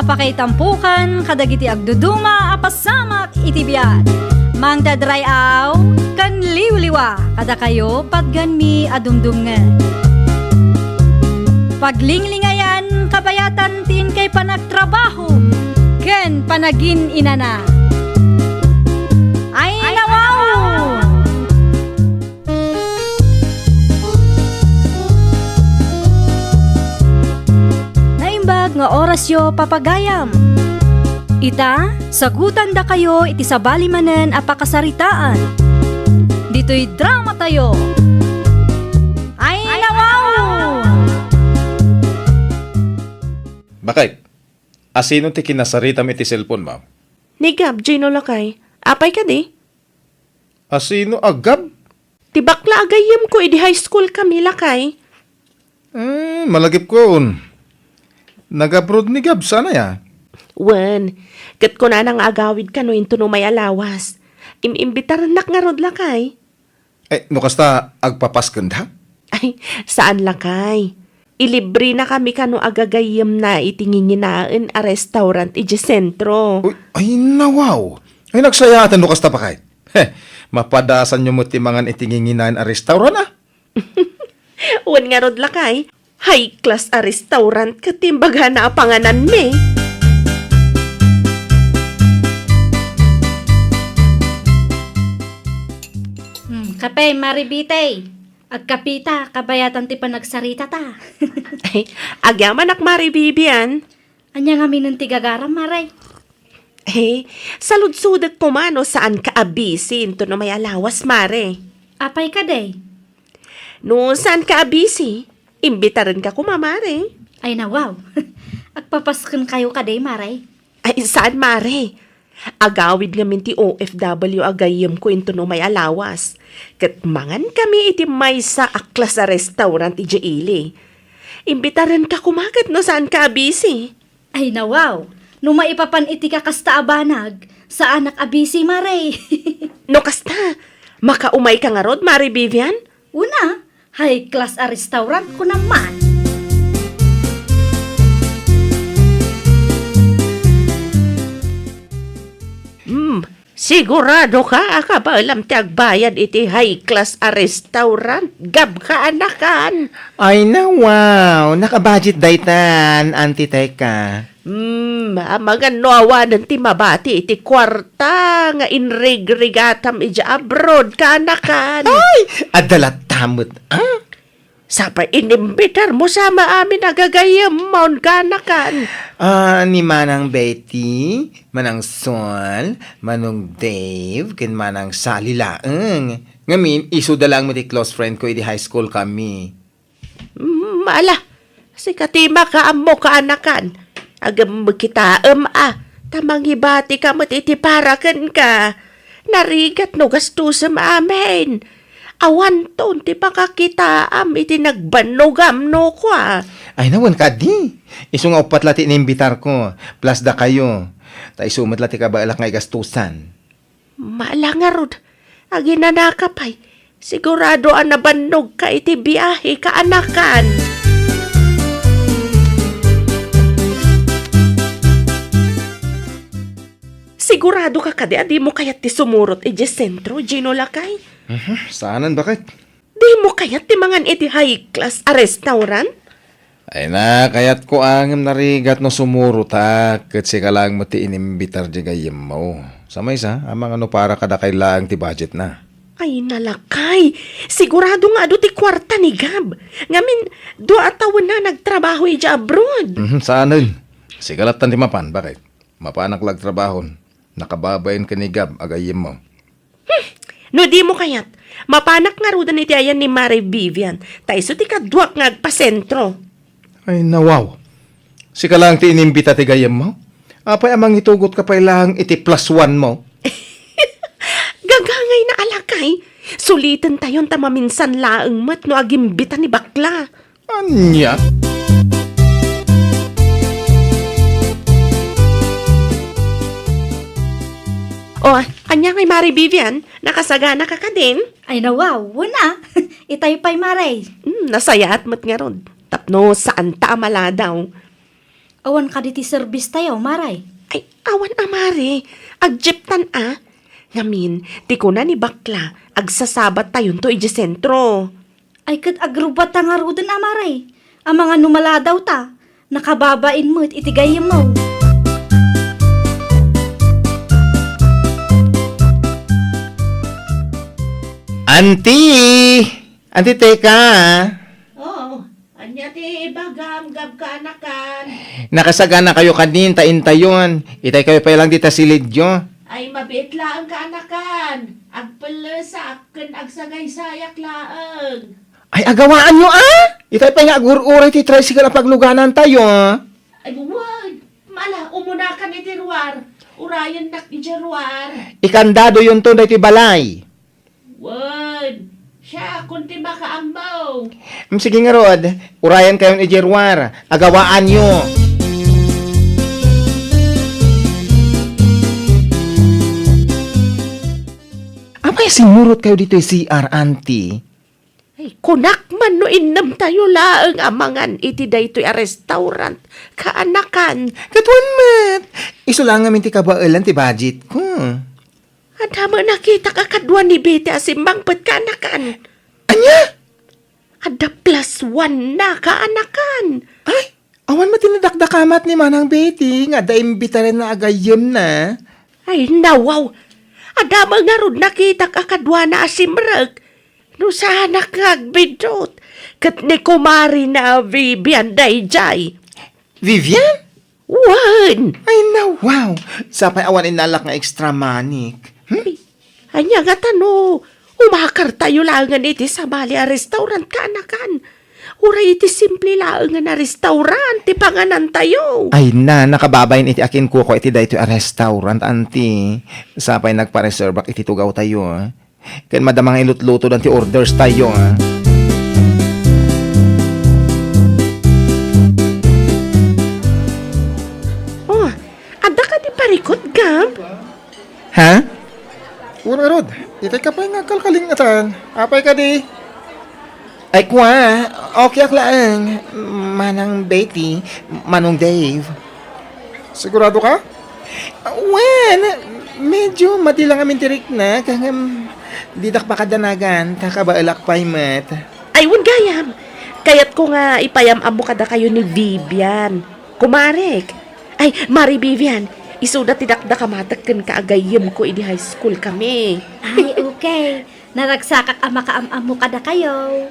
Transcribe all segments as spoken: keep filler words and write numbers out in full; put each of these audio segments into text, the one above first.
Pakaitampokan kadagiti agduduma a pasamak iti biag. Mangted ray-aw ken liwliwa kadakayo patganmi a dumdumngeg. Paglinglingayan kabayatan ti inkay panagtrabaho ken panagin-inana. Ay, nawaw! Naimbag nga orasyo, papagayam. Ita, sagutandakayo iti sabali manen a pakasaritaan. Ditoy dramatayo. Ay, nawaw! Bakit? Asino ti kinasaritam iti cellphone mo? Ni Gab, Gino lakay. Apay kadi? Asino a Gab? Ti bakla a gayyemko idi high school kami, lakay. Eh, malagipkon. Nag-abroad ni Gab, sana ya? Wen, ket kunana nga agawid kano intono may alawas. Im-imbitarennak ngarud, lakay. Eh, no kasta, agpapaskenda? Ay, saan, lakay. Ilibrenakami kano a gagayyemna iti nginginaen a restaurant idiay sentro. Uy, ay, nawaw. Ay, nagsayaatan no kasta, bakit? He, mapadasanyo met ti mangan iti nginginaen a restaurant, a? Wen ngarud, lakay, high class a restaurant ket ti imbagana a pangananmi. Hmm, kape, Mari Bitay. Agkapita, kabayatan ti panagsaritata. Ay, agyamanak, Mari Bibian. Ania ngamin ti gagaram, Mare? Eh, saludsodek koma no saanka a busy intono may alawas, Mare. Apay kadi? No saanka a busy, imbitarenka koma, Mare. Ay, nawaw. Agpapaskenkayo kadi, Mare. Ay, saan, Mare. Agawid ngamin ti O F W a gayyemko intono may alawas. Ket mangankami iti maysa a class a restaurant idiay ili. Imbitarenka koma ket no saanka a busy. Ay, nawaw. No maipapan iti kakasta a banag, saanak a busy, Mare. No kasta, makaumayka ngarud, Mare Vivian? Una, high class a restaurant, kunam man. Hmm, siguradoka a kabaelam ti agbayad iti high class a restaurant, Gab, kaanakan? Ay, nawaw, nakabudget daytan, Auntie Teka. Hmm, amangan no awanen ti mabati iti kuarta nga inrigrigatam idiay abroad, kaanakan? Ay, adda latta met, a? Sapay inimbitarmo sa maamin a gagayyemmon, kaanakan? Ah, ni Manang Betty, Manang Sol, Manong Dave, ken Manang Sally laeng. Ngamin, isuda laeng met ti close friend ko idi high school kami. Mm, ala, sika ti makaammo, kaanakan. Agem kitaem a, ta mangibatika met iti para kenka. Narigat no gastosem amin. Awanton ti pakakitaam iti nagbannogam no kua. Ay, nawen kadi. Isu nga uppat la ti inimbitar ko, plus dakayo. Ta isu met la ti kabaelak nga igastosan. Mala ngarud, aginanaka pay. Sigurado a nabannogka iti biahe, kaanakan. Sigurado ka kadi a dimo kayat ti sumurot idiay sentro, Gino lakay? Mhm, saanen, bakit? Dimo kayat ti mangan iti high class a restaurant? Ay na, kayatko a ngem narigat no sumurotak, ket sika laeng met ti inimbitar di gayyemmo. Sa maysa, amangan no para kadakay laeng ti budgetna. Ay, nalakay! Sigurado nga adu ti kuarta ni Gab. Ngamin, dua a tawen na nagtrabaho idiay abroad. Mhm, saanen. Sika lattan ti mapan, bakit? Mapanak la agtrabahon. Nakababain ken ni Gab a gayyemmo. Hmm, no dimo kayat, mapanak ngaruden iti ayan ni Mare Vivian, ta isu ti kaduak nga agpasentro. Ay, nawaw. Sika laeng ti inimbita ti gayyemmo? Apay a mangitugotka pay laeng iti plus one mo? Gagangay na a lakay. Sulitentayon ta maminsan laeng met no agimbita ni bakla. Ania? O, ania ngay, Mare Vivian? Nakasagana ka kadin? Ay, nawaw, wen a. Itay pay, Mare. Hmm, nasayaat met ngarud. Tapno saanta a maladaw. Awan kadi ti service tayo, Mare? Ay, awan a, Mare. Ag-jeep tan a. Ngamin, ti kuna ni bakla, agsasabat tayonto iti sentro. Ay, ket agrubbat ta ngaruden a, Mare. Amangan no maladaw ta, nakababain met iti gayyemmo. Anti! Anti, teka! Oo, ania ti ibagam, Gab, kaanakan? Nakasaganakayo kadin ta intayon. Itaykayo pay lang dita silidyo. Ay, mabiit laeng kaanakan. Agpellesak ken agsagaysayak laeng. Ay, agawaanyo, a? Itay pay nga agur-uray ti tricycle a pagluganantayo. Ay, wen. Mala, umunakan iti ruar. Urayennak iti ruar. Ikandadoyonto daytoy balay. Wen. Siakon ti makaammo. Mm, sige ngarud, urayankayon iti ruar. Agawaanyo. Apay a simmurotkayo ditoy C R, Auntie? Ay, kunak man no innem tayo laeng a mangan iti daytoy a restaurant, kaanakan. Ket wen met, isu la ngamin ti kabaelan ti budgetko. Adda met nakitak a kadua ni Betty a simmangpet, kaanakan. Ania? Adda plus one na, kaanakan. Ay, awan met ti nadakdakamat ni Manang Betty nga adda imbitarenna a gayyemna. Ay, nawaw. Adda met ngarud nakitak a kaduana a simrek. No saanak nga agbiddut, ket ni kumarina a Vivian daydiay. Vivian? Wen! Ay, nawaw! Sapay awan innalak nga extra money. Hmm? Ay, ania ngata no umakartayo laengen iti sabali a restaurant, kaanakan? Uray iti simple laengen a restaurant ti panganantayo. Ay na, nakababain iti akinkukua iti daytoy a restaurant, Auntie. Sapay nagpareservak iti tugawtayo, ah. Ken madama nga ilutlutodan ti orderstayo, ah. Oh, adda kadi parikut, Gab? Ha? Wen ngarud, itay ka pay nga agkalkalingatan. Apay kadi? Ay, kua, okay ak laeng, Manang Betty, Manong Dave. Sigurado ka? Wen, medyo madi lang amin ti rikna, ngem didak makadanagan, kakabaelak pay met. Ay, wen gayam. Kayatko nga ipayam-ammo kadakayo ni Vivian. Kumarek. Ay, Mari Vivian, isuda ti dakdakamatek kenka a gayyemko idi high school kami. Ay, okay. Naragsakak a makaam-ammo kadakayo.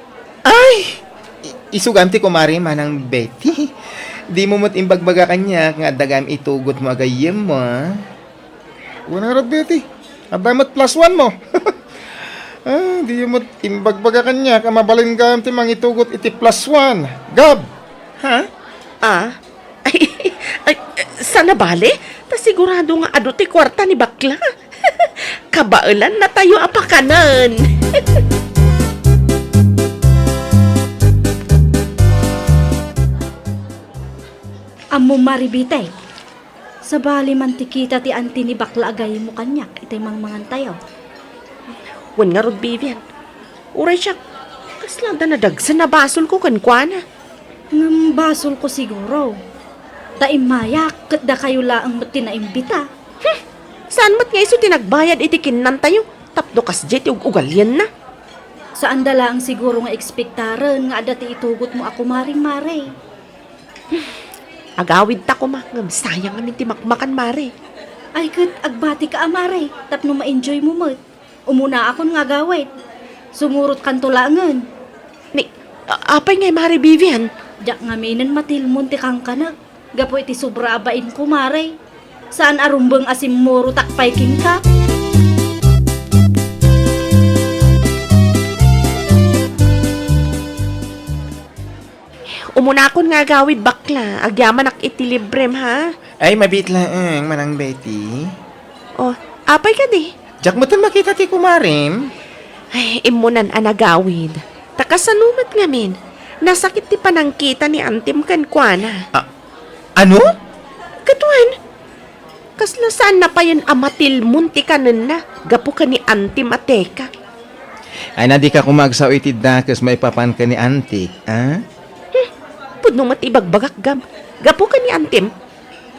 Ay! I-, isugam ti kumari, Manang Betty. Dimo met imbagbaga kaniak nga adda gayam itugotmo a gayyemmo, a? Wen ngarud, Betty. Adda met plus one mo. Ah, diyo met imbagbaga kaniak a mabalin gayam ti mangitugot iti plus one. Gab! Ha? Ah? Ay, ay, saan a bale? Ta sigurado nga adu ti kuarta ni bakla. Kabaelannatayo a pakanen. Ammom, Mari Betty, sabali man ti kita ti anti ni bakla a gayyemmo kaniak itay mangmangantayo. Wen ngarud, Vivian. Uray siak, kasla adda nadagsen a basolko kenkuana. Ngem basolko siguro. Ta immayak, ket dakayo laeng met ti naimbita. Hmm! Saan met nga isu ti nagbayad iti kinnantayo tapno kasdiay ti ug-ugalienna? Saanda laeng siguro nga ekspektaren nga adda ti itugotmo a kumaring Mari. Agawidta koma, ngem sayang amin ti makmakan, Mari. Ay, ket agbatika a, Mari, tapno ma-enjoymo met. Umunaakon nga agawid. Sumurotkanto laengen. Ni, a-, apay ngay, Mari Vivian? Diak ngaminen matilmon ti kankanek. Gapu iti sobra a bainko, Mari. Saan a rumbeng a simmurotak pay kenka. Umunakon nga agawid, bakla. Agyamanak iti librem, ha? Ay, mabiit laeng, Manang Betty. Oh, apay kadi? Diak metten makita ti kumarim. Ay, immunan a nagawid. Ta kasano met ngamin? Nasakit ti panangkita ni antim kenkuana. A-, ano? Ket wen, kasla saanna payen a matilmon ti kanenna gapu ken ni antim a teka. Ay, na dika koma agsao iti dakes maipapan ken ni antik, a? Hmm, Pudno met ibagbagak, Gab. Gapu ken ni antim,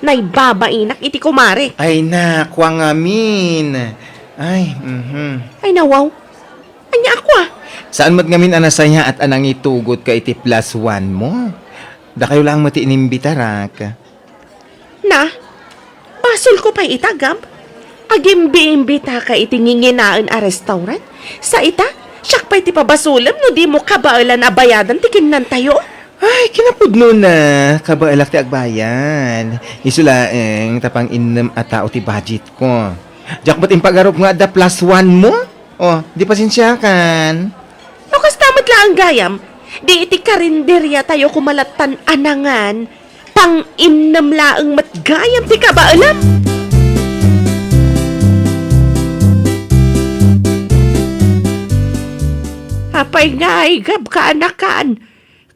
naibabainak iti kumare. Ay na, kua ngamin. Ay, mhm. Ay, nawaw. Ania a kua? Saan met ngamin a nasayaat a nangitugot ka iti plus one mo? Dakayo laeng met ti inimbitarak. Na, basolko pay ita, Gab. Agimbi-imbitaka iti nginginaen a restaurant. Sa ita, siak pay ti pabasolem no dimo kabaelan a bayadan ti kinnantayo. Ay, kinapudnona, kabaelak ti agbayad. Isu laeng ta pang-innem a tao ti budgetko. Diak met impagarup nga adda plus one mo. O, di pasensiakan. No kasta met laeng gayam, di iti karinderiatayo koma lattan a nangan, pang-innem laeng met gayam ti kabaelam. Apay nga ay, Gab, kaanakan?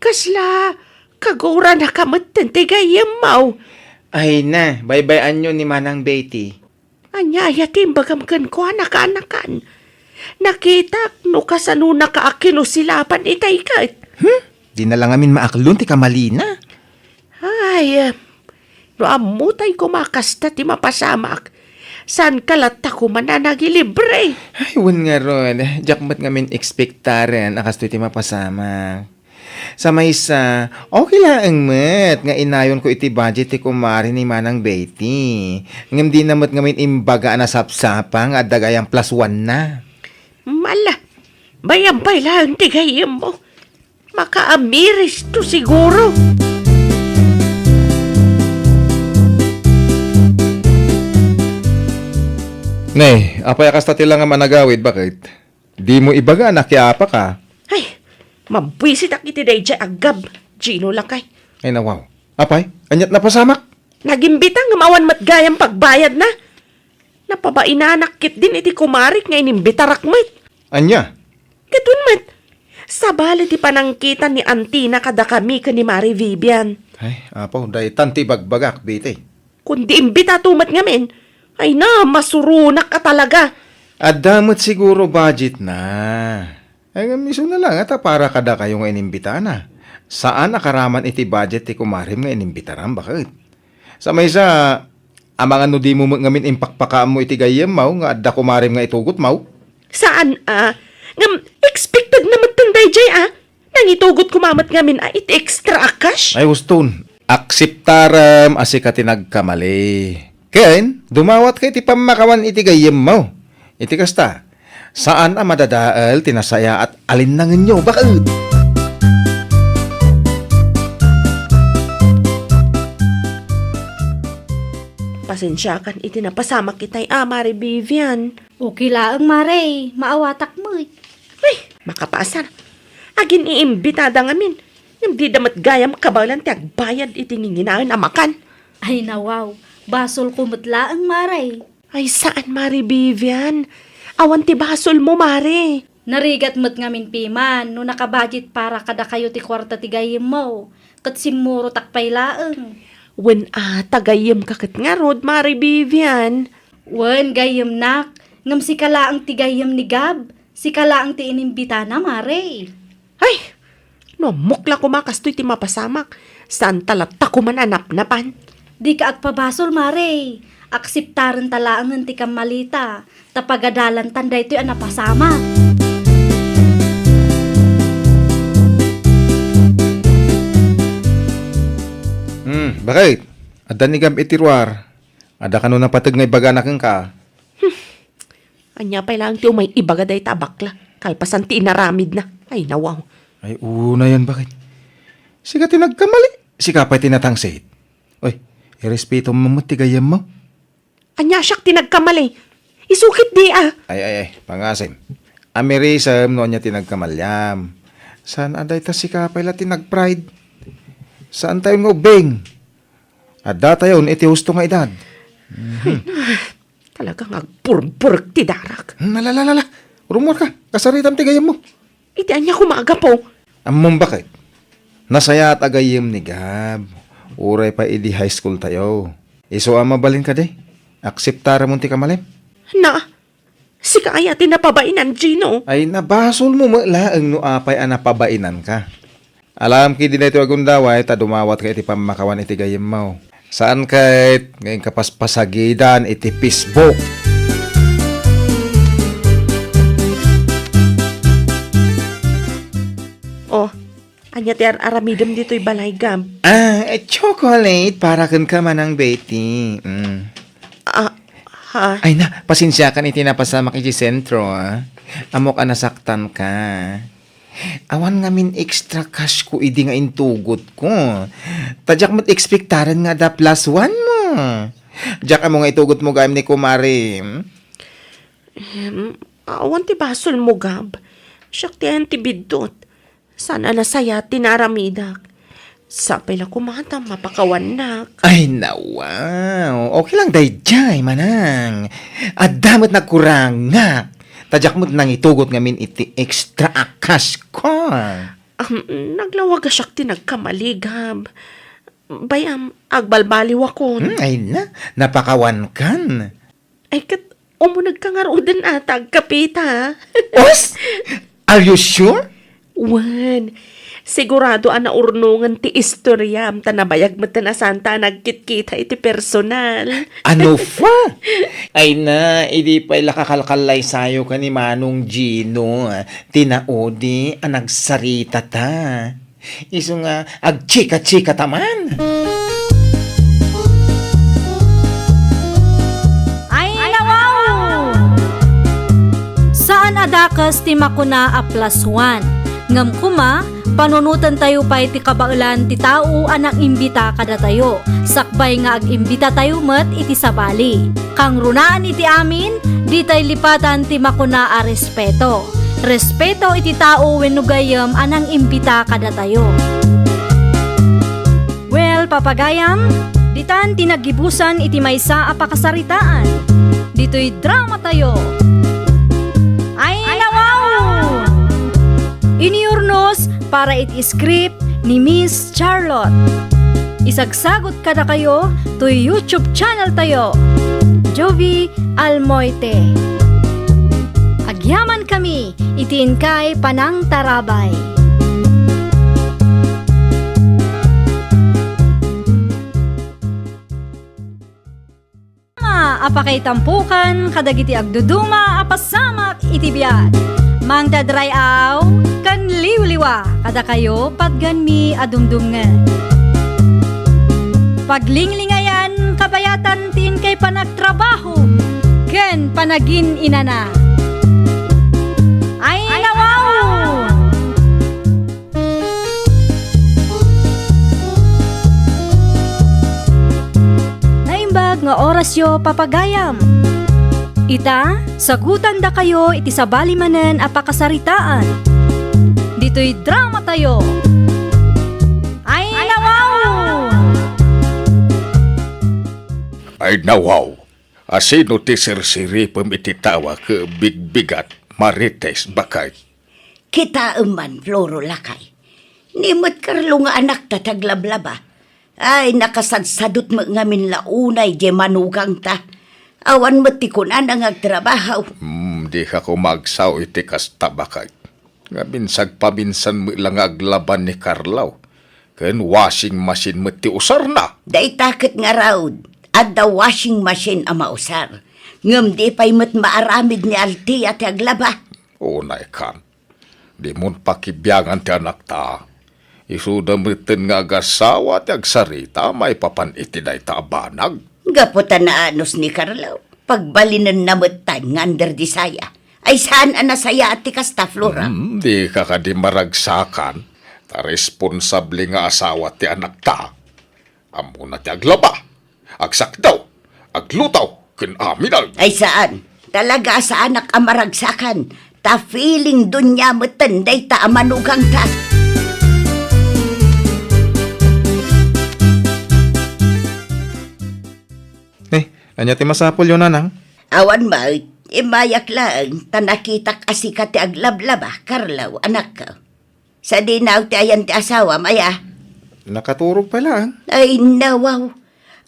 Kasla kaguranaka metten ti gayyemmo? Ay na, baybay-anyo ni Manang Betty. Ania aya ti imbagam kenkuana, kaanakan? Nakitak no kasanonaka a kinusilapan itay ket. Hmm? Di na la ngamin maaklon ti kamalina. Ay, no ammotay koma kasta ti mapasamak, saanka latta koma a nagilibre? Ay, wen ngarud, diak met ngamin ekspektaren a kastoy ti mapasamak. Sa maysa, okay laeng met nga inayonko iti budget ti kumare ni Manang Betty. Ngem dina met ngamin imbaga a nasapsapa nga adda gayam plus one na. Mala, bayam pay laeng ti gayyemmo. Makaamiristo siguro. Ne, apay a kasta ti langam a nagawid, baket? Dimo ibaga a nakiapaka. Ay, mabuisitak iti daydiay a Gab, Gino lakay. Ay, nawaw. Apay, aniat napasamak? Nagimbita ngem awan met gayam pagbayadna. Napabainanak ketdin iti kumarik nga inimbitarak met. Ania? Ket wen met, sabali ti panangkitan ni antina kadakami ken ni Mari Vivian. Ay, apo, daytan ti ibagbagak, Betty. Kundi imbitato met ngamin, ay na, masuronak a talaga. Adda met siguro budgetna. Ay, ngem isuna laeng ta para kadakayo nga inimbitana. Saan a karaman iti budget ti kumarem nga inimbitaram, baket? Sa maysa, amangan no dimo met ngamin impakpakaammo iti gayyemmo nga adda kumarem nga itugotmo? Saan a. Ngem expected na metten daydiay a. Nangitugot koma met ngamin a iti extra a cash? Ay, uston. Akseptarem a sika ti nagkamali. Ken, dumawatka iti pammakawan iti gayyemmo. Iti kasta, saan a madadael ti nasayaat a linnangenyo, baket? Pasensiakan iti napasamak itay a, Mari Vivian. Okay laeng, Mare. Maawatak met. Ay, makapaasar. Agin-iimbitada ngamin. Ngem dida met gayam kabaelan ti agbayad iti nginginaen a makan. Ay, nawaw. Basolko met laeng, Mare. Ay, saan, Mare Vivian. Awan ti basolmo, Mare. Narigat met ngamin piman no nakabudget para kadakayo ti kuarta ti gayyemmo, ket simmurotak pay laeng. Wen a, ta gayyemka ket ngarud, Mare Vivian. Wen, gayyemnak, ngem sika laeng ti gayyem ni Gab, sika laeng ti inimbitana, Mare. Ay, no ammok la koma kastoy ti mapasamak, saanta latta koman a napnapan. Dika agpabasol, Mare. Akseptarenta laengen ti kammalita, ta pagadalantan daytoy a napasamak. Hmm, baket? Adda ni Gab iti ruar. Adda kano napateg nga ibagana kenka? Hmm. Ania pay laeng ti umay ibaga dayta a bakla, kalpasan ti inaramidna? Ay, nawaw. Ay, unayan, baket? Sika ti nagkamali. Sika pay ti natangsit. Oy, irespetom met ti gayyemmo. Ania siak ti nagkamali? Isu ketdi a. Ay, ay, ay, pangasim. Amirisem no ania ti nagkamaliam. Saan a dayta sika pay la ti nagpride? Saantayon nga ubbing. Addatayon iti husto nga edad. Mhm. Talaga nga agburburek ti darak. Hmm, ala, ala, ala. Rummuarka. Kasaritam ti gayyemmo. Iti ania koma a gapu? Ammom baket? Nasayaat a gayyem ni Gab. Uray pay idi high school tayo. Isu a mabalin kadi? Akseptaramon ti kamalem? Na, sika aya ti napabainan, Gino? Ay, nabasolmo met laeng no apay a napabainanka. Alam ketdi daytoy a gundaway ta dumawatka iti pammakawan iti gayyemmo. Saan ket nga inkapaspasagidan iti Facebook. Oh, ania ti ar-aramidem ditoy balay, Gab? Ah, eh, chocolate para kenka, Manang Betty. Mm. Ah, ha? Ay na, pasensiakan iti napasamak iti sentro, ah. Ammok a nasaktanka. Awan ngamin extra cash ko idi nga intugotko. Ta diak met expectaren nga adda plus one mo. Diak ammo nga itugotmo gayam ni kumare. Em, awan ti basolmo, Gab. Siak ti ayan ti biddut. Saan a nasayaat ti naaramidak. Sapay la koma ta mapakawannak. Ay, nawaw. Okay lang daydiay, Manang. Adda met nagkurangak. Ta diak met nangitugot ngamin iti extra a cash ko. Am, naglawag a siak ti nagkamali, Gab. Bay-am, agbalbaliwakon. Hmm, ay na, napakawankan. Ay, ket umunegka ngaruden a ta agkapita. Os? Are you sure? Wen, sigurado a naurnongen ti istoriam ta nabayag metten a saanta a nagkitkita iti personal. Ano pa? Ay na, idi pay la kakalkallaysayoka ni Manong Gino, ti naudi a nagsaritata. Isu nga agchika-chika ta man. Ay, nawaw! Saan a dakes ti makuna a plus one. Ngem koma, panunotentayo pay ti kabaelan ti tao a nang-imbita kadatayo, sakbay nga ag-imbitatayo met iti sabali. Kangrunaan iti amin, ditay lipatan ti makuna a respeto. Respeto iti tao wenno gayyem a nang-imbita kadatayo. Well, papagayam, ditan ti naggibusan iti maysa a pakasaritaan. Ditoy dramatayo. Ay, nawaw! Inurnos para iti script ni Miss Charlotte. Isagsagot kadakayo toy YouTube channel tayo, Jovie Almoite. Agyamankami iti inkay panangtarabay. A pakaitampokan kadagiti agduduma a pasamak iti biag. Mangted ray-aw ken liwliwa kadakayo patgenmi a dumdumngeg. Paglinglingayan kabayatan ti inkay panagtrabaho ken panagin-inana. Ay, nawaw! Naimbag nga orasyo, papagayam. Ita, sagutandakayo iti sabali manen a pakasaritaan. Ditoy dramatayo. Ay, nawaw! Ay, nawaw! Asino ti sirsiripem iti tawa ket bigbigat, Marites, baket? Kitaem man, Floro, lakay. Ni met Carlo nga anakta ti aglablaba. Ay, nakasadsadot met ngamin la unay diay manugangta. Awan met ti kunana nga agtrabaho. Hmm, dika koma agsao iti kasta, baket. Ngamin sagpaminsan met la nga aglaban ni Carlo. Ken washing machine met ti usarna. Dayta ket ngarud, adda washing machine a mausar. Ngem di pay met maaramid ni Althea ti aglaba. Unay kan. Dimon pakibiangan ti anakta. Isuda metten nga agasawa ti agsarita maipapan iti dayta a banag. Gapu ta naanus ni Carlo, pagbalinenna metten nga under di saya. Ay saan a nasayaat ti kasta, Flora? Hmm, dika kadi maragsakan, ta responsable nga asawa ti anakta. Ammona ti aglaba, agsakdaw, agluto, ken amin. Ay saan. Talaga a saanak a maragsakan. Ta feeling doña metten dayta a manugangta. Eh, ania ti masapulyo, nanang? Awan met, immayak laeng ta nakitak a sika ti aglablaba, Carlo, anakko. Sadino ti ayan ti asawam, aya? Nakaturog pay laeng. Ay, nawaw.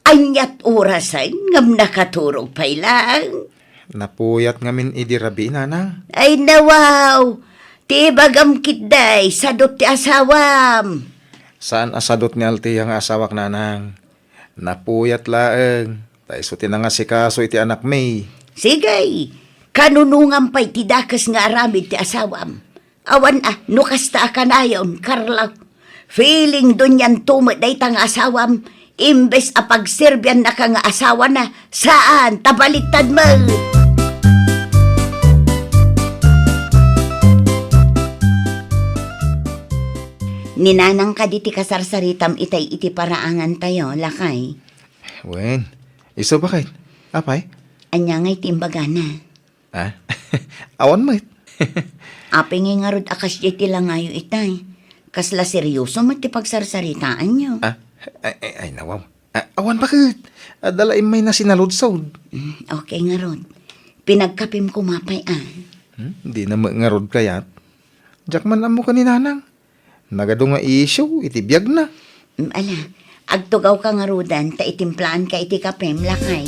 Aniat orasen ngem nakaturog pay laeng? Napuyat ngamin idi rabii, nanang. Ay, nawaw. Ti ibagam ketdi, sadut ti asawam. Saan a sadut ni Althea nga asawak, nanang. Napuyat laeng, ta isu ti nangasikaso iti anakmi. Sige, kanunongam pay ti dakes nga aramid ti asawam. Awan a, no kasta a kanayon, Carlo. Feeling dunian to met dayta nga asawam, imbes a pagserbiannaka nga asawana, saan, ta baliktad met. Ni nanang kadi ti kasarsaritam itay iti paraangantayo, lakay? Wen, isu baket. Apay? Ania ngay ti imbagana? Ah? Awan met. Apay ngay ngarud a kasdiay ti langayo itay? Kasla serioso met ti pagsarsaritaanyo. Ah, ay, ay, ay, nawaw. Ah, awan baket. Adda la immay na sinaludsod. Mm, okay ngarud. Pinagkapim koma pay, ah. Hmm, di na met ngarud kayat. Diak man ammo ken ni nanang. Nagadu nga isyu iti biagna. Mm, ala, agtugawka ngaruden ta itimplaanka iti kapem, lakay.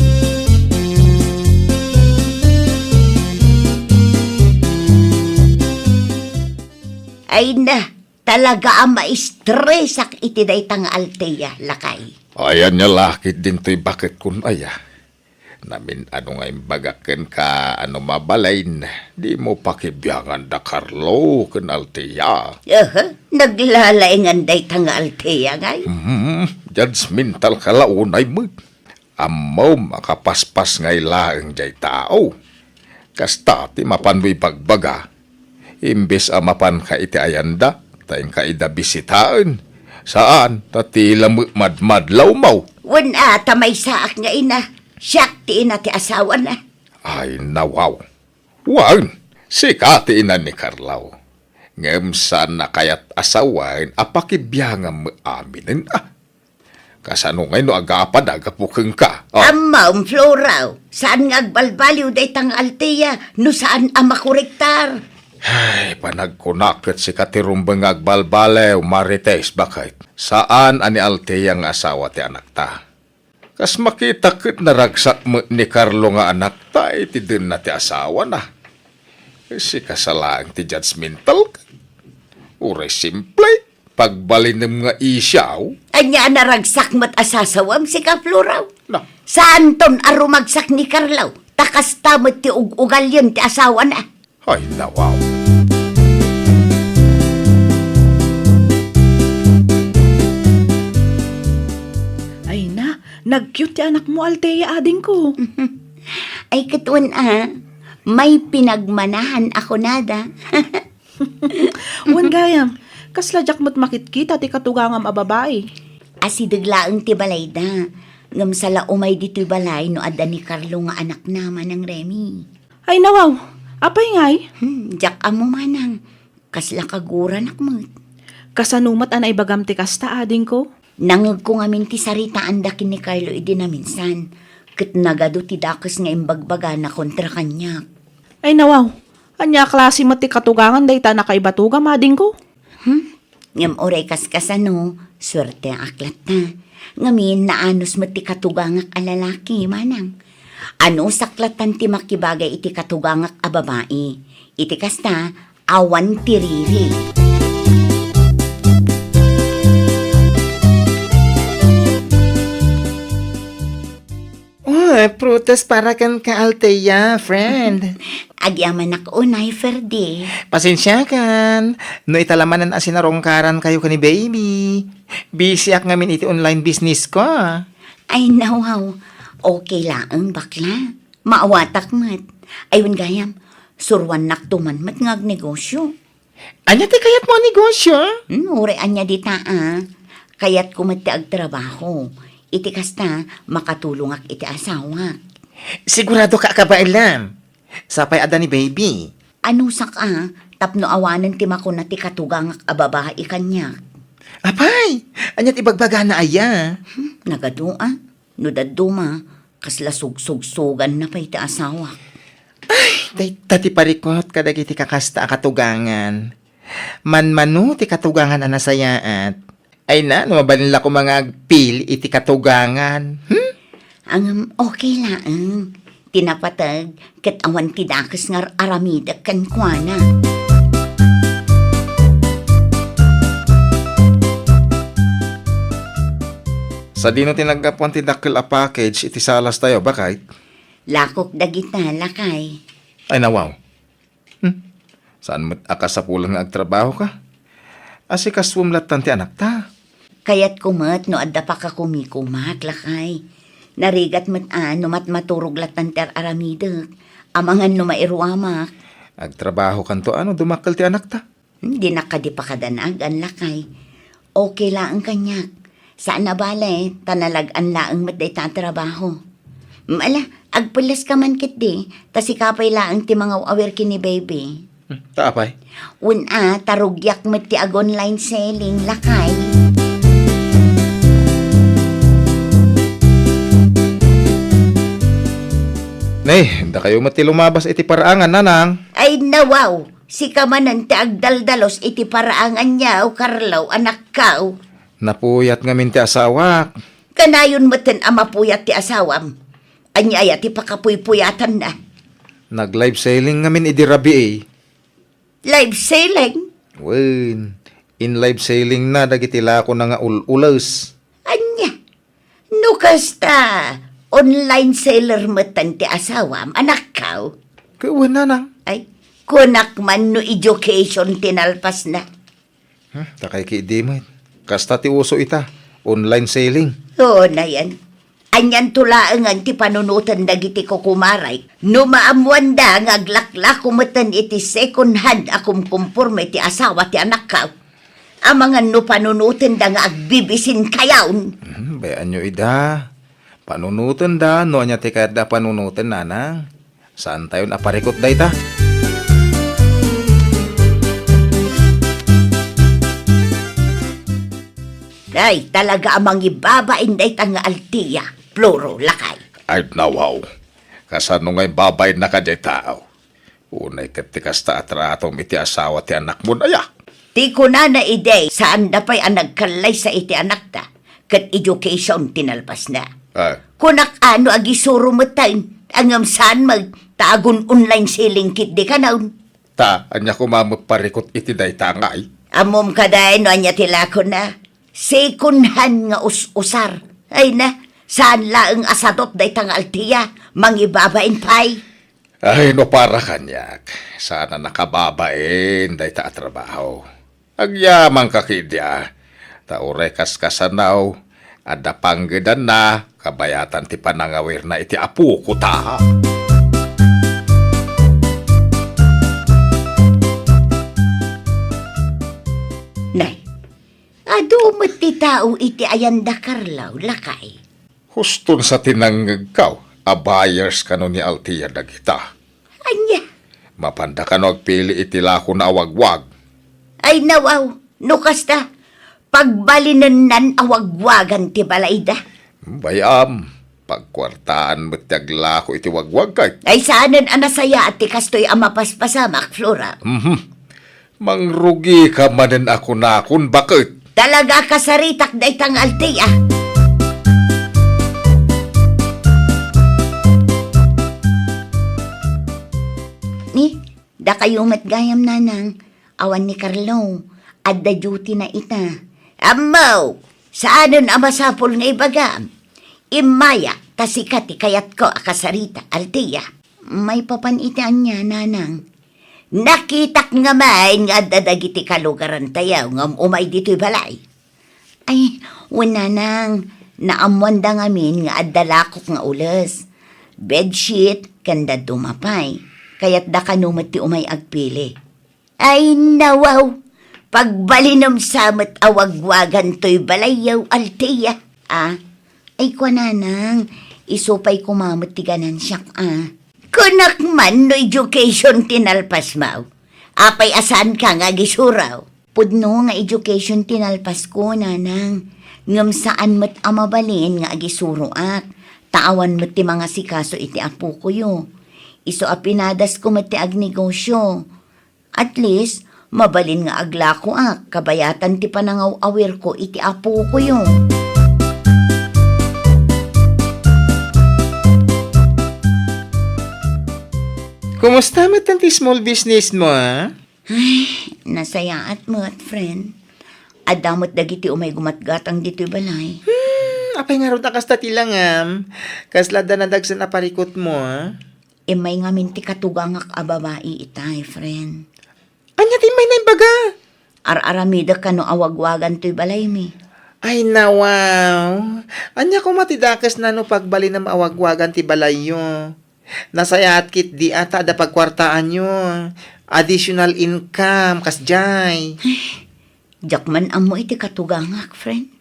Ay na, talaga a maistresak iti dayta nga Althea, lakay. Ay, ania la ketdin toy baket kun aya. Namin-ano nga imbagak kenka a no mabalin, dimo pakibiangan da Carlo ken Althea. Aha, naglalaingan dayta nga Althea, ngay? Hmm, judgmental ka la unay met. Ammom a kapaspas ngay laeng jay tao. Kasta ti mapanmo ibagbaga. Imbes a mapanka iti ayanda, ta inka ida bisitaen. Saan, ta ti la met madmadlawmo. Wen a, ta maysaak nga ina. Siak ti ina ti asawana. Ay, nawaw. Wen, sika ti ina ni Carlo. Ngem saan a kayat a sawen a pakibiangam met aminen a. Kasano ngay no agapad a gapu kenka? Oh. Ammom, Flora, saan nga agbalbaliw dayta nga Althea no saan a makorektar? Ay, panagkunak ket sika ti rumbeng nga agbalbaliw, Marites, baket. Saan a ni Althea nga asawa ti anakta. Kas makita ket naragsak met ni Carlo nga anakta iti denna ti asawana. Sika sa laeng ti judgmental. Uray simple, pagbalinem nga isyu. Ania a naragsak met a sasawam, sika Flora? Na. Saanton a rumagsak ni Carlo? Ta kasta met ti ug-ugalien ti asawana. Ay, nawaw. Ay na, nag-cute ti anakmo, Althea, adingko. Ay, ket wen a, may pinagmanahan a kunada. Wen gayam, kasla diak met makitkita ti katugangam a babai. Asideg laeng ti balayda, ngem sala umay ditoy balay no adda ni Carlo nga anakna, Manang Remy. Ay, nawaw! Apay ngay? Hmm, diak ammo manang. Kasla kaguranak met. Kasano met a naibagam ti kasta, adingko? Nangegko ngamin ti saritaanda ken ni Carlo idi naminsan, ket nagadu ti dakes nga imbagbagana kontra kaniak. Ay, nawaw! Ania a klase met ti katugangan dayta a nakaibatuga, adingko? Hmm? Ngem uray kaskasano, suerteak latta. Ngamin, naanus met ti katugangak a lalaki, manang. Anusak lattan ti makibagay iti katugangak a babai. Iti kasta, awan ti riri. Oh, prutas para kenka, Althea, friend. Agyamanak unay, Ferdy. Pasensiakan. No ita la manen a sinarungkarankayo ken ni baby. Busyak ngamin iti online business ko. Ay, nawaw. Okay laeng, bakla. Maawatak met. Ay, wen gayam, suruannakto man met nga agnegosyo. Ania ti kayatmo a negosyo? Hmm, uray ania dita, a. Kayatko met ti agtrabaho. Iti kasta, makatulongak iti asawak. Siguradoka a kabaelam. Sapay adda ni baby. Anusak a, tapno awanen ti makuna ti katugangak a babai kaniak. Apay, ania ti ibagbagana aya? Hmm, nagadu a. No dadduma, kasla sugsugsoganna pay ti asawak. Ay, dayta ti parikut kadagiti kakasta a katugangan. Manmano ti katugangan a nasayaat. Ay na, no mabalin la koma nga agpili iti katugangan. Hmm? Ngem, okay laeng. Ti napateg, ket awan ti dakes nga ar-aramidek kenkuana. Sadino ti naggapuan ti dakkel a package iti salas tayo, baket? Lakok dagita, lakay. Ay, nawaw. Hmm. Saan met a kasapulan nga agtrabaho ka? Asikasuem lattan ti anakta. Kayatko met no adda pakakumikumak, lakay. Narigat met a no matmaturog lattan ti ar-aramidek. Amangan no mairuamak. Agtrabaho kanto a no dumakkel ti anakta? Hmm, dinak kadi pakadanagan, lakay. Okay laeng kaniak. Saan a bale, ta nalag-an laeng met dayta a trabaho. Hmm, ala, agpelles ka man ketdi, ta sika pay laeng ti mangaw-awir ken ni baby. Hmm, ta apay? Wen a, ta rugiak met ti ag-online selling, lakay. Nay, dakayo met ti lumabas iti paraangan, nanang. Ay, nawaw. Sika manen ti agdaldalus iti paraangan, Carlo, anakko. Napuyat ngamin ti asawak. Kanayon metten a mapuyat ti asawam. Ania aya ti pakapuypuyatanna? Nag-live selling ngamin idi rabii. Live selling? Wen, in-live selling na dagiti lakona nga ul-ules. Ania? No kasta, online seller metten ti asawam, anakko? Ket wen, nanang. Ay, kunak man no education ti nalpasna. Hmm, ta kay ki idi met. Kasta ti uso ita, online selling. Oo, nayan. Anianto laengen ti panunoten dagiti kukumaray no maammoanda nga aglaklako metten iti second hand a kumkumporme ti asawa ti anakko. Amangan no panunotenda nga agbibisin kayaon. Hmm, bay-anyo ida. Panunotenda no ania ti kayatda a panunoten, nanang. Saantayon a parikut dayta. Ay, talaga a mangibabain dayta nga Althea, Floro, lakay. Ay, nawaw. Kasano nga ibabainna kadi a tao? Unay ket ti kasta a tratom iti asawa ti anakmon aya? Ti kunana idi, saanda pay a nagkallaysa iti anakda, ket education ti nalpasna. Ah. Kunak a no agisuro metten, ngem saan met, ta agun-online selling ketdi kanayon. Ta, ania koma met parikut iti dayta ngay? Ammom kadi no ania ti lakona? Second hand nga us-usar. Ay na, saan laeng a sadot dayta nga Althea, mangibabain pay. Ay, no para kaniak, saan a nakababain dayta a trabaho. Agyamanka ketdi a, ta uray kaskasano, adda panggedanna, kabayatan ti panangawirna iti apoko ta. Nay, adu met ti tao iti ayanda, Carlo, lakay. Huston sa ti nangngegko a buyers kano ni Althea dagita. Ania? Mapanda kano agpili iti lakona a wagwag? Ay, nawaw, no kasta, pagbalinennan a wagwagan ti balayda. Bay-am, pagkuartaan met ti aglako iti wagwag ket. Ay, saanen a nasayaat ti kastoy a mapaspasamak, Flora. Mhm. Mangrugika manen a kunakon, baket. Talaga a kasaritak dayta nga Althea. Ni, dakayo met gayam, nanang, awan ni Carlo. Adda duty na ita. Ammo, saanen a masapul nga ibagam. Immayak, ta sika ti kayatko a kasaritak, Althea. Maipapan iti ania, nanang? Nakitak ngamin nga adda dagiti kalugarantayo nga um-umay ditoy balay. Ay, wen, nanang, naammoanda ngamin nga adda lakok nga ules, bedsheet, ken dadduma pay. Kayatda kano met ti umay agpili. Ay, nawaw! Pagbalinem sa met a wagwagan toy balayyo, Althea. Ah, ay, kua, nanang, isu pay koma met ti ganansiak, ah. Kunak man no education ti nalpasmo. Apay a saanka nga agisuro? Pudno nga education ti nalpasko, nanang. Ngem saan met a mabalin nga agisuroak. Ta awan met ti mangasikaso iti apokoyo. Isu a pinadasko met ti agnegosio. At least, mabalin nga aglakoak, kabayatan ti panangaw-awirko iti apokoyo. Kumusta met ti small business mo, ah? Ay, nasayaat met, friend. Adda met dagiti umay gumatgatang ditoy balay. Hmm, Apay ngarud a kasta ti langam? Kasla adda nadagsen a parikutmo, a? Immay ngamin ti katugangak a babai itay, friend. Ania ti immay naimbag? Ar-aramidek kano a wagwagan toy balaymi. Ay, nawaw. Ania koma ti dakesna no pagbalinem a wagwagan ti balayyo? Nasayaat ketdi a ta adda pagkuartaanyo. Additional income, kasjay. Diak man ammo iti katugangak, friend.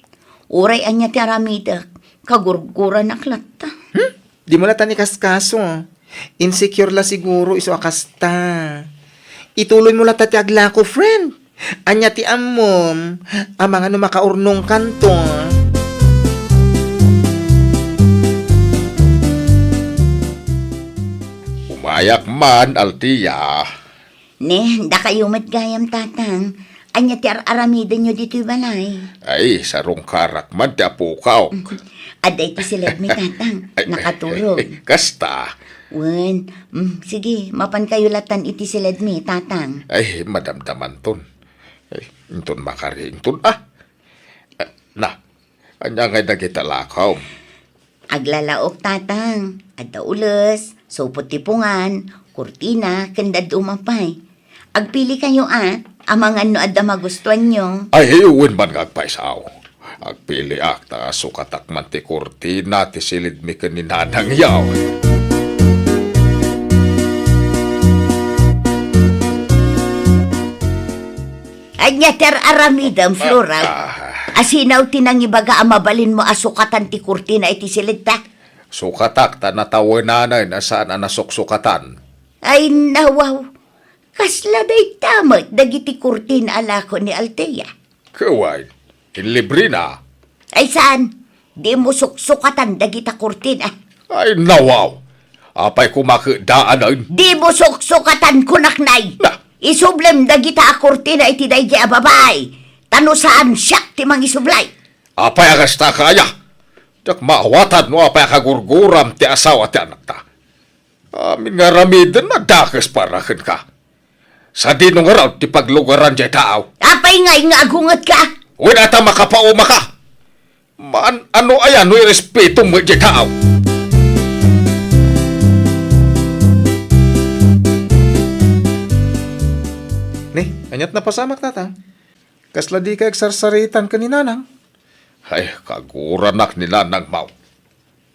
Uray ania ti aramidek, kagurguranak latta. Hmm? Dimo latta ni kaskaso. Insecure la siguro isu a kasta. Ituloymo latta ti aglako, friend. Ania ti ammom? Amangan no makaurnongkanto. Umayak man, Altia. Ne, dakayo met gayam, Tatang. Ania ti ar-aramidenyo ditoy balay? Ay, sarungkarak man ti apokak. Adda iti siledmi, Tatang. Ay, ay, nakaturog. Ay, kasta. Wen, mm, sige, mapankayo latan iti siledmi, Tatang. Ay, madamdamanton. Ay, inton makariington, ah. Ah, na, ania ngay dagita lakom? Aglalaok, Tatang. Adda ules, supot ti pungan, kurtina, ken dadduma pay. Agpili kayo, a, amangan no adda magustuanyo. Ay, wen man nga agpaysaw. Agpiliak ta sukatak man ti kurtina ti silidmi ken ni Nanang yaw. Ania ti ar-aramidem, Flora? Ah. Asino ti nangibaga a mabalinmo a sukatan ti kurtina iti silidta? Sukatak ta natawenanen a saan a nasuksukatan. Ay, nawaw. Kasla dayta met dagiti kurtina a lako ni Althea. Ket wen, inlibrena. Ay, saan? Dimo suksukatan dagita kurtina. Ay, nawaw. Apay koma ket daanen? Dimo suksukatan, kunak, nay. Na. Isublem dagita a kurtina iti daydiay a babai. Ta no saan, siak ti mangisublay. Apay a kasta, aya? Diak maawatan no apay a kagurguram ti asawa ti anakta. Amin nga aramiden, nadakes para kenka. Sadino ngarud ti paglugaran diay taaw? Apay ngay nga agungetka? Wen, ata makapaumaka? Maan-ano aya no irespetom met diay taaw? Ne, aniat napasamak, Tatang? Kasla dikay agsarsaritan ken ni Nanang? Ay, kaguranak ni Nanang, maw.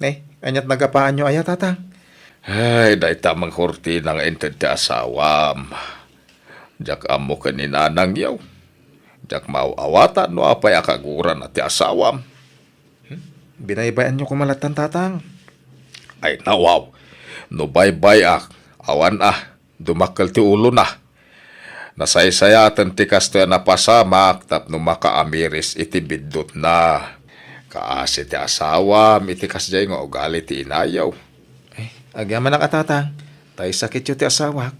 Ne, aniat nagapaanyo aya, Tatang? Ay, dayta met kurtina nga inted ti asawam. Diak ammo ken ni Nanang yaw. Diak maaw-awatan no apay a kagurana ti asawam. Hmm? Binaybay-anyo koma lattan, Tatang. Ay, nawaw. No baybay-ak, awan a. Dumakkel ti ulona. Nasaysayaten ti kastoy a napasamak tapno makaamiris iti biddutna. Kaasi ti asawam iti kasdiay nga ugali ti inayo. Ay, agyamanak a, Tatang. Ta isakityo ti asawak.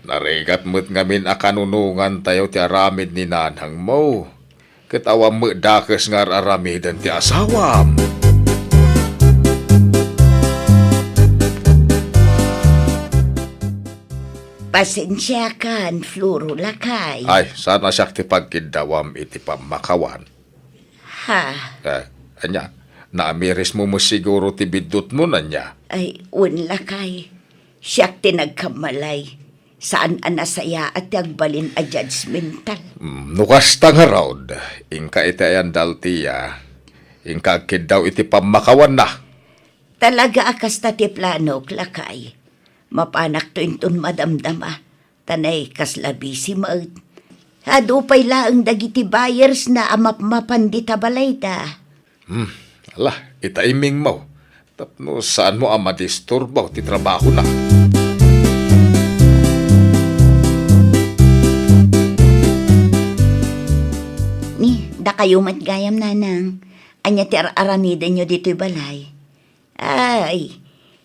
Narigat met ngamin a kanunongantayo ti aramid ni nanangmo. Ket awan met dakes nga ar-aramiden ti asawam. Pasensiakan, Floro, lakay. Ay, saan a siak ti pagkiddawam iti pammakawan? Ha? Eh, ania, naamirismo met siguro ti biddutmo, ania? Ay, wen, lakay. Siak ti nagkammalay. Saan a nasayaat ti agbalin a judgmental. Mm, no kasta ngarud, inka iti ayan da Althea, inka agkiddaw iti pammakawanna. Talaga a kasta ti planok, lakay. Mapanakto inton madamdama, ta nay kasla busy met. Adu pay laeng dagiti buyers na a mapmapan dita balayda. Hmm, ala, ita imingmo. Tapno saanmo a madisturbo ti trabahona. Ni, dakayo met gayam, nanang. Ania ti ar-aramidenyo ditoy balay? Ay,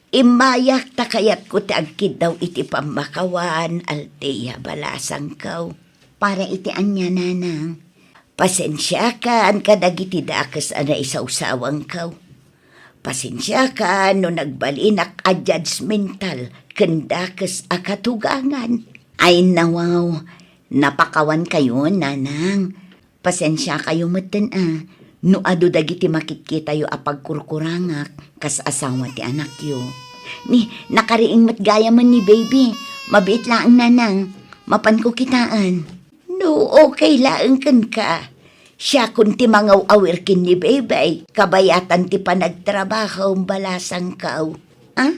immayak ta kayatko ti agkiddaw iti pammakawan, Althea, balasangko. Para iti ania, nanang? Pasensiakan kadagiti dakes a naisawsawangko. Pasensiakan no nagbalinak a judgmental ken dakes a katugangan. Ay, nawaw, napakawankayo, nanang. Pasensiakayo metten a, No adu dagiti makitkitayo a pagkurkurangak kas asawa ti anakyo. Ni, nakariing met gayamen ni baby. Mabiit laeng, nanang. Mapanko kitaen. No, okay laeng kenka. Siakon ti mangaw-awir ken ni baby. Kabayatan ti panagtrabahom, balasangko. Ah?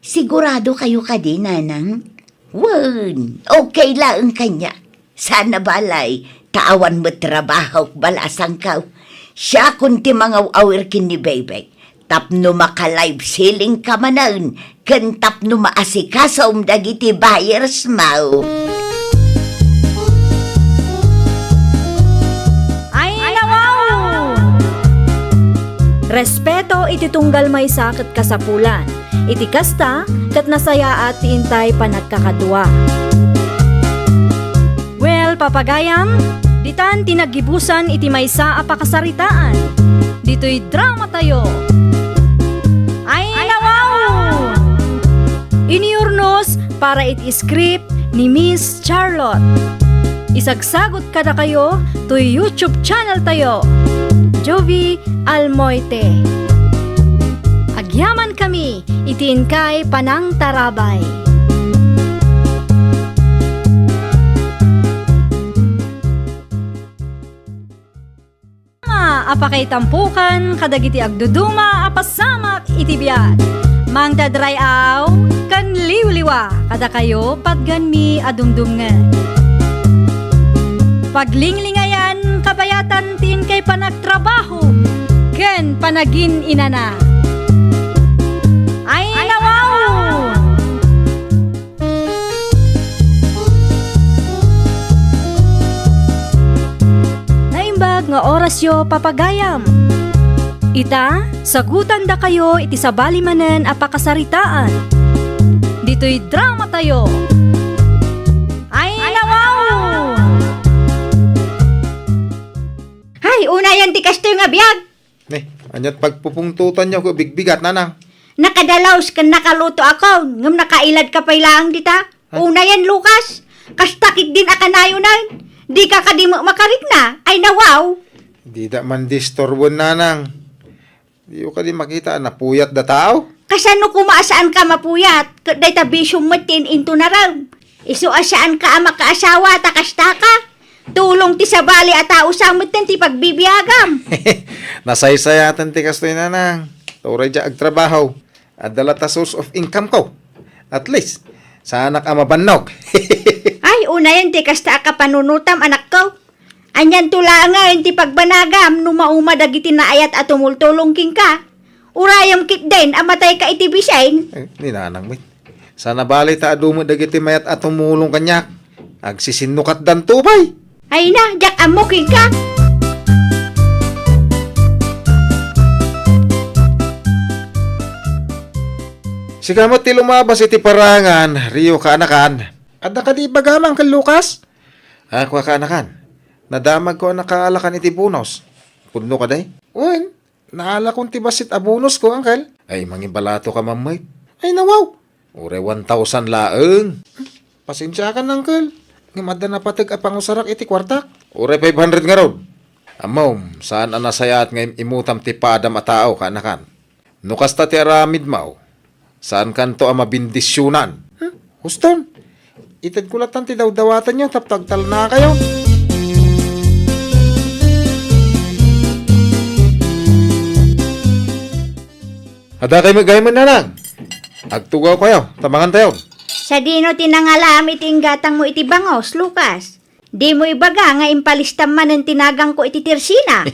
Sigurado kayo kadi, nanang? Wen, okay laeng kaniak. Saan a balay, ta awan met trabahok, balasangko. Siakon ti mangaw-awir ken ni baby. Tapno maka-live selling ka manen, ken tapno maasikasom dagiti buyers mo. Ay, nawaw! Respeto iti tunggal maysa ket kasapulan. Iti kasta, ket nasayaat ti intay panagkakadua. Well, papagayam, ditan ti naggibusan iti maysa a pakasaritaan. Ditoy dramatayo. Ay, nawaw! Inurnos para iti script ni Miss Charlotte. Isagsagot kadakayo toy YouTube channel tayo, Jovie Almoite. Agyaman kami iti inkay panangtarabay. A pakaitampokan kadagiti agduduma a pasamak iti biag. Mangted ray-aw ken liwliwa kadakayo patganmi a dumdumngeg. Paglinglingayan kabayatan ti inkay panagtrabaho ken panagin-inana. Ay, nawaw! Naimbag nga orasyo, papagayam. Ita, sagutandakayo iti sabali manen a pakasaritaan. Ditoy dramatayo. Ay, nawaw! Ay, unayen ti kastoy nga biag. Ne, aniat pagpupungtotanyo ket bigbigat, nanang? Nakadalus ken nakaluto akon, ngem nakailadka pay laeng dita. Ay. Unayen, Lucas, kasta ketdin a kanayonen. Dika kadi met makarikna. Ay, nawaw. Dida man disturboen, nanang. Diyo kadi makita a napuyat da tao? Kasano koma a saanka mapuyat? Ket dayta bisiom met ti in-intunarem. Isu a saanka a makaasawa ta kastaka. Tulong ti sabali a tao sa metten ti pagbibiagam. Nasaysayaten ti kastoy, nanang. Ta uray diak agtrabaho, adda latta source of income ko. At least, saanak a mabannog. Ay, unayen ti kasta a kapanunotam, anakko. Anianto laengen ti pagbanagam no mauma dagiti naayat a tumultulong kenka? Urayem ketdin a matayka iti bisin. Eh, ni nanang met. Saan a bali ta adu met dagiti mayat a tumulong kaniak. Agsisinnukatdanto pay. Ay na, diak ammo kenka. Sika met ti lumabas iti parangan, Rio, kaanakan. Adda kadi ibagam, Uncle Lucas? A, kua, kaanakan. Nadamagko a nakaalakan iti bonus. Pudno kadi? Wen, naalakon ti bassit a bonus ko, Uncle. Ay, mangibalato ka man met. Ay, nawaw. Uray one thousand laeng. Pasensiakan, Uncle. Ngem adda napateg a pangusarak iti kuartak. Uray five hundred ngarud. Ammom, saan a nasayaat nga im-imutam ti padam a tao, kaanakan. No kasta ti aramidmo, saankanto a mabindisionan. Hmm? Huston, itedko lattan ti dawdawatanyo tapno agtalnakayo. Adda kay met gaymen, nanang. Agtugawkayo, ta mangantayon. Sadino ti nangalam iti inggatangmo iti bangos, Lucas? Dimo ibaga nga impalistam manen ti nagangko iti tirsina.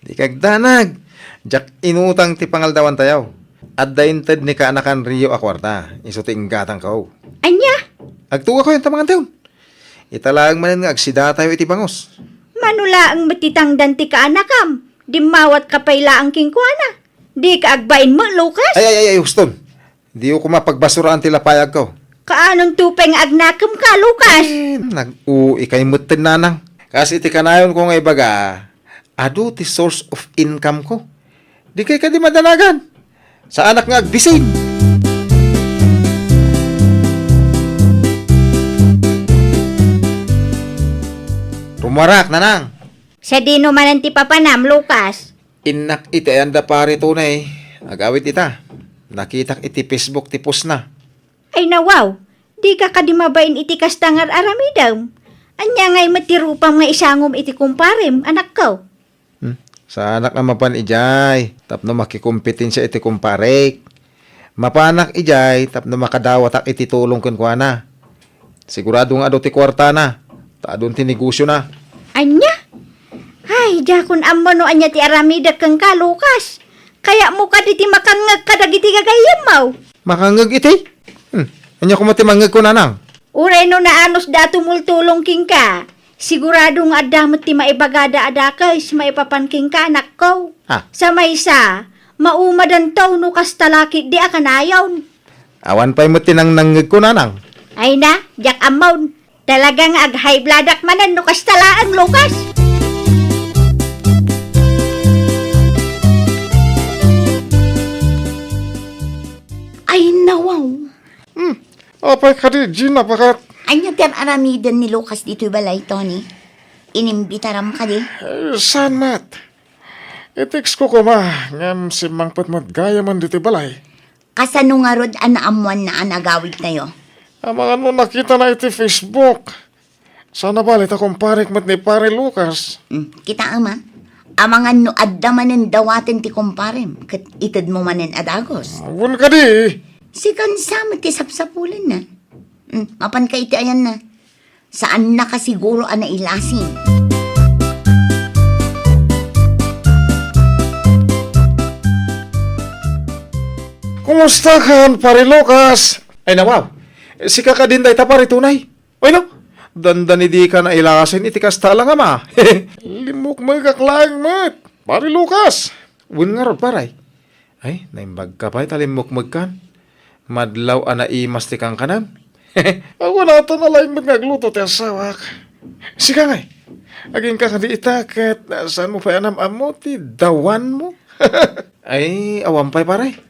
Di kagdanag. Diak inutang ti pangaldawantayo. Adda inted ni kaanakan Rio a kuarta, isu ti inggatangko. Ania? Agtugawkayon ta mangantayon. Ita laeng manen nga agsidatayo iti bangos. Mano laeng met ti tangdan ti kaanakam? Dimmawatka pay laeng kenkuana. Dika agbain met, Lucas? Ay, ay, ay, ay, huston. Diyo koma pagbasuraan ti lapayagko. Kaanonto pay nga agnakemka, Lucas? Eh, nag-uikay metten, nanang. Kas iti kanayonko nga ibaga, adu ti source of income ko. Dikay kadi madanagan. Saanak nga agbisin. Rumuarak, nanang. Sadino manen ti papanam, Lucas? Innak iti ayan da Pare Tony. Agawid ita. Nakitak iti Facebook ti postna. Ay nawaw, dika kadi mabain iti kasta nga ar-aramidem? Ania ngay met ti rupam nga isangom iti kumparem, anakko? Hmm, saanak a mapan idiay tapno makikompetensia iti kumparek. Mapanak idiay tapno makadawatak iti tulong kenkuana. Sigurado nga adu ti kuartana, ta adun ti negosiona. Ania? Ay, diakon ammo no ania ti aramidek kenka, Lucas. Kayatmo kadi ti makangngeg kadagiti gagayyemmo. Makangngeg iti? Hmm, ania koma ti mangngegko, nanang? Uray no naanusda a tumultulong kenka, sigurado nga adda met ti maibagada a dakes maipapan kenka, anakko. Ah. Sa maysa, maumadanto no kasta la ketdi a kanayon. Awan pay met ti nangnangngegko, nanang. Ay na, diak ammon. Talaga nga ag-high bloodak manen no kasta laeng, Lucas. Ay, nawaw. Hmm, apay kadi, Gina, baket? Ania ti ar-aramiden ni Lucas ditoy balay, Tony? Inimbitaram kadi? Eh, saan met? I-text ko koma, ngem simmangpet met gayamen ditoy balay. Kasano ngarud a naammoanna a nagawidtayo? Amangan no nakitana iti Facebook. Saan a bale ta kumparek met ni Pare Lucas. Hmm, kitaem a. Amangan no adda manen dawaten ti kumparem, ket itedmo manen a dagus. Wen kadi. Sikan sa met ti sapsapulenna. Hmm, mapanka iti ayanna. Saannaka siguro a nailasing. Kumusta kan, Pare Lucas? Ay, nawaw. Sika kadin dayta, Pare Tunay? Ay, no? Dandani dika nailasing iti kasta a langam. Limmukmegak laeng met, Pare Lucas. Wen ngarud, pare. Ay, naimbagka pay ta limmukmegkan. Madlaw a naimas ti kankanam. Awan ata nalaing met nga agluto ti asawak. Sika ngay, agingka kadi ita ket saanmo pay a nam-ammo ti dawanmo? Ay, awan pay, pare.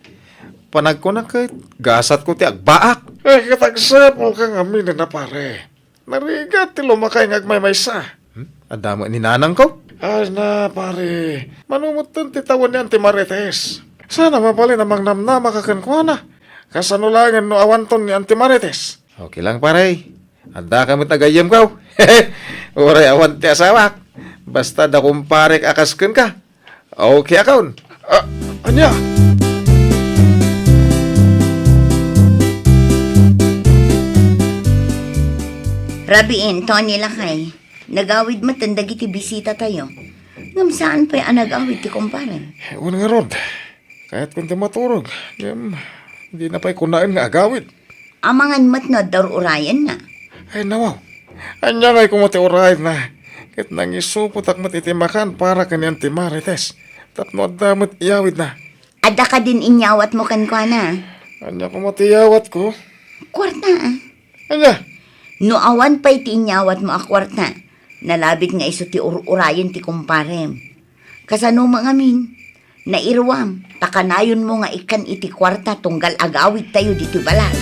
Panagkunak ket gasatko ti agbaak. Ay, ket agsapulka nga aminen a, pare. Narigat ti lumakay nga agmaymaysa. Hmm? Adda met ni nanangko? Ay na, pare. Mano metten ti tawen ni Auntie Marites? Saan a mabalin a mangnamnamaka kenkuana. Kasano laengen no awanton ni Auntie Marites? Okay lang, pare. Addaka met a gayyemko. Uray awan ti asawak. Basta adda kumparek a kas kenka. Okay, akon. Ah, ania? Rabiin, Tony lakay. Nagawid metten dagiti bisitatayo. Ngem saan pay a nagawid ti kumparem. Wen ngarud. Kayatkon ti maturog. Ngem, dina pay kunaen nga agawid. Amangan met no adda ur-urayenna. Ay, nawaw. Ania ngay koma ti urayenna? Ket nangisupotak met iti makan para ken ni Auntie Marites. Tapno adda met iyawidna. Adda kadin inyawatmo kenkuana? Ania koma ti iyawatko? Kuarta, a. Ania? No awan pay ti inyawatmo a kuarta, nalabit nga isu ti ur-urayen ti kumparem. Kasano met ngamin? Nairuam, ta kanayonmo nga ikkan iti kuarta tunggal agawidtayo ditoy balay.